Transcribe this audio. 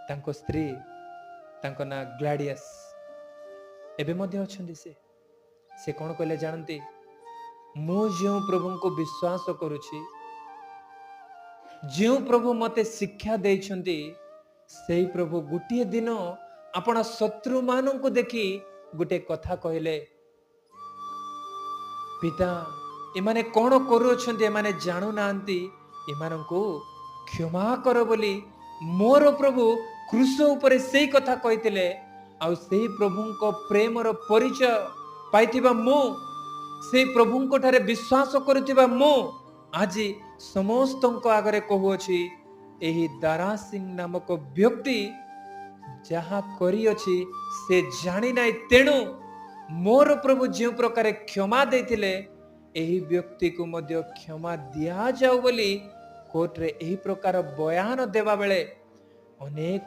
ତାଙ୍କ ସ୍ତ୍ରୀ, ତାଙ୍କ ନାଁ ଗ୍ଲାଡିୟସ୍, ଏବେ ମଧ୍ୟ ଅଛନ୍ତି। ସେ କ'ଣ କହିଲେ ଜାଣନ୍ତି? ମୁଁ ଯେଉଁ ପ୍ରଭୁଙ୍କୁ ବିଶ୍ୱାସ କରୁଛି, ଯେଉଁ ପ୍ରଭୁ ମୋତେ ଶିକ୍ଷା ଦେଇଛନ୍ତି, ସେଇ ପ୍ରଭୁ ଗୋଟିଏ ଦିନ ଆପଣ ଶତ୍ରୁମାନଙ୍କୁ ଦେଖି ଗୋଟେ କଥା କହିଲେ, "ପିତା, ଏମାନେ କ'ଣ କରୁଅଛନ୍ତି ଏମାନେ ଜାଣୁନାହାନ୍ତି, ଏମାନଙ୍କୁ କ୍ଷମା କର" ବୋଲି ମୋର ପ୍ରଭୁ କ୍ରୁଶ ଉପରେ ସେଇ କଥା କହିଥିଲେ। ଆଉ ସେଇ ପ୍ରଭୁଙ୍କ ପ୍ରେମର ପରିଚୟ ପାଇଥିବା ମୁଁ, ସେଇ ପ୍ରଭୁଙ୍କ ଠାରେ ବିଶ୍ୱାସ କରୁଥିବା ମୁଁ ଆଜି ସମସ୍ତଙ୍କ ଆଗରେ କହୁଅଛି, ଏହି ଦାରା ସିଂ ନାମକ ବ୍ୟକ୍ତି ଯାହା କରିଅଛି ସେ ଜାଣି ନାହିଁ। ତେଣୁ ମୋର ପ୍ରଭୁ ଯେଉଁ ପ୍ରକାର କ୍ଷମା ଦେଇଥିଲେ, ଏହି ବ୍ୟକ୍ତିକୁ ମଧ୍ୟ କ୍ଷମା ଦିଆଯାଉ ବୋଲି କୋର୍ଟରେ ଏହି ପ୍ରକାର ବୟାନ ଦେବା ବେଳେ ଅନେକ